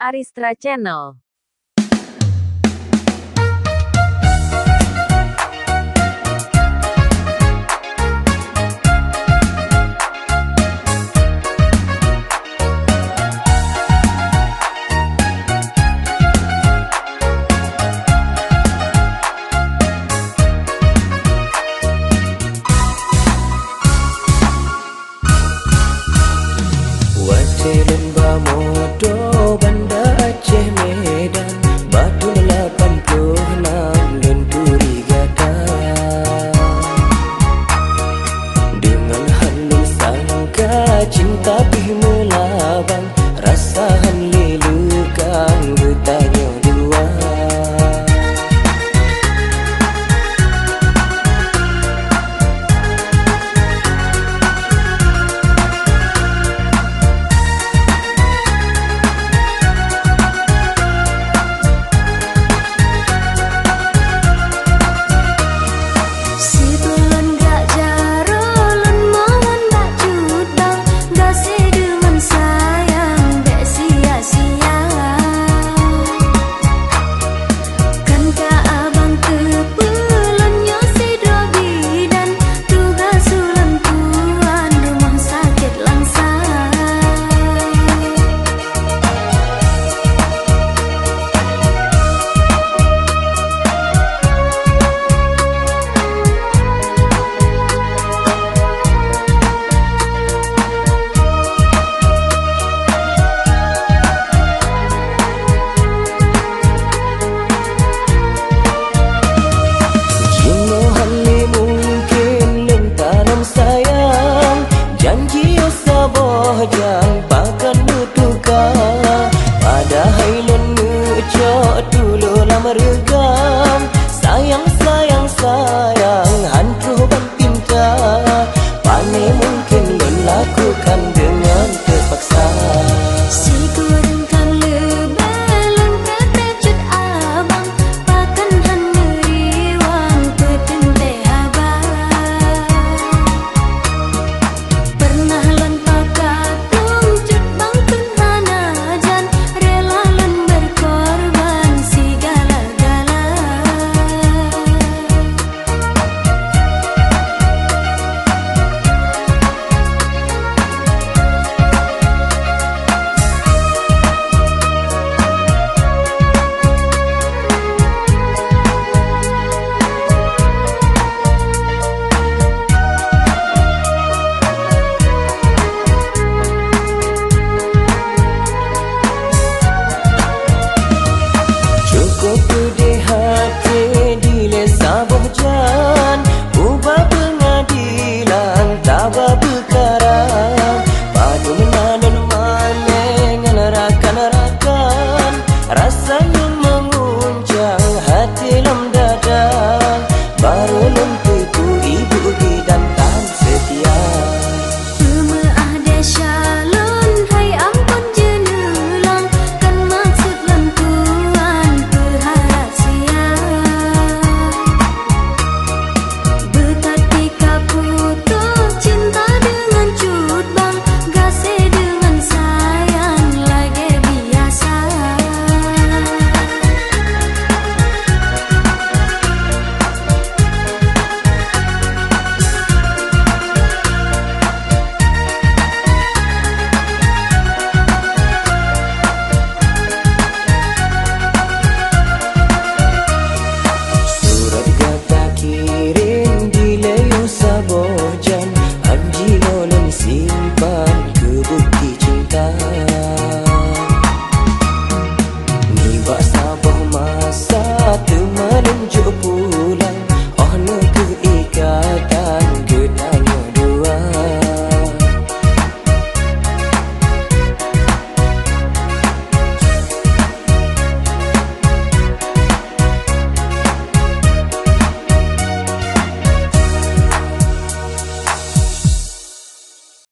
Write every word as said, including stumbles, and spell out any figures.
Aristra Channel. Watèe lôn ba moto Banda Aceh Medan, bak thôn lapan ploh nam lôn turi gata. Deungon han lôn sangka, cinta pih meulabang, rasa han lé leukang geutanyoe dua. Sigohlom gak jaroe lôn mohon bak Cut Bang, gaséh deungon sayang bèk sia-sia. Kan ka abang teupeue lôn nyoe sidroe bidan, tugaih ulôn tuan rumoh sakét Langsa. Jinoe han lé mungken lôn tanom sayang, janji saboh jan pakon neutuka. Padahai lôn neucok tulo lam reugam, sayang, sayang, sayang, han troh ban pinta. Pane mungken lôn lakukan deungon teupaksa. Sikureueng kan leubeh lôn keuteujot abang, pakon han neuriwang peuteuntèe haba. Peureunah lôn pakat tueng Cut Bang kheun hana jan, rela lôn beukorban sigala-gala. Cukup peudeh até dilèe saboh jan, ubak peungadilan taba peukara. Padum na lôn malèe ngon rakan-rakan, rasa nyoe meunguncang até lam dada. Barô lôn teupeue ibu bidan tan seutia. Peumeu'ah desya lôn, hai amphon jeuneulang, kan maksud lôn tuan peuharap sia. Beutati ka putôh cinta deungon Cut Bang, gaséh deungon sayang lagèe biasa. Surat gata kirém dilèe saboh jan, anji